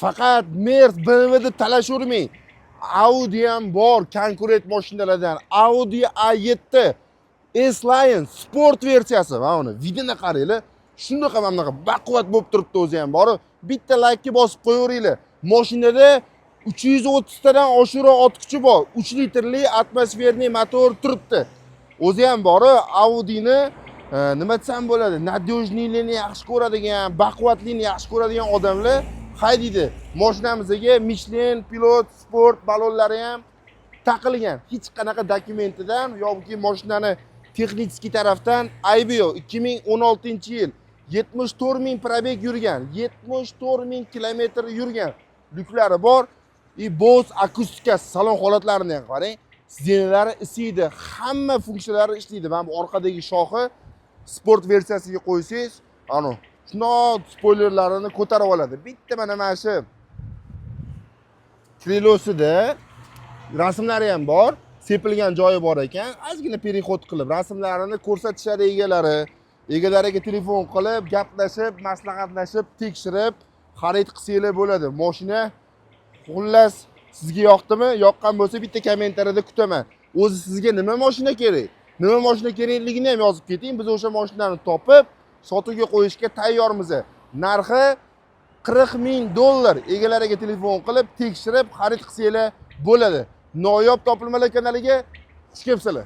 Faqat Merc, BMW deb talashavermang. Audi ham bor konkurent mashinalardan. Audi A7 S-Line sport versiyasi. Mana uni вид ini qaranglar. Shunaqa, mana bunaqa baquvvat bo'lib turibdi o'zi ham. Borib bitta laykni bosib qo'yaveringlar. Mashinada 330 tadan oshiqroq ot kuchi bor. 3 litrli атмосферный motor turibdi. O'zi ham bori Audi'ni nima desam bo'ladi, надежный likni yaxshi ko'radigan, baquvvatlikni yaxshi ko'radigan odamlar haydaydi. Mashinamizga Michelin Pilot Sport balonlari ham taqilgan. Hech qanaqa dokumentidan yoki mashinani texnik tarafdan aybi yo'q. 2016-yil, 74 ming пробег yurgan, 74 ming kilometr yurgan. Lyuklari bor. И Bose akustikasi, salon holatlarini ham qarang. Сиденья lari isiydi, hamma funksiyalari ishlaydi. Mana bu orqadagi shoxi sport versiyasiga qo'ysangiz, anu shundoq spoilerlarini ko'tarib oladi. Bitta mana shu крыло sida rasmlari ham bor, sepilgan joyi bor ekan. Ozgina переход qilib rasmlarini ko'rsatishadi egalari. Egalariga telefon qilib, gaplashib, maslahatlashib, tekshirib xarid qilsanglar bo'ladi. Mashina, xullas, sizga yoqdimi? Yoqqan bo'lsa, bitta kommentariyada kutaman. O'zi sizga nima mashina kerak? Nima mashina kerakligini ham yozib keting. Biz o'sha mashinani topib, sotuvga qo'yishga tayyormiz. Narxi 40 ming dollar. Egalariga telefon qilib, tekshirib xarid qilsanglar bo'ladi. Noyob topilmalar kanaliga xush kelibsizlar.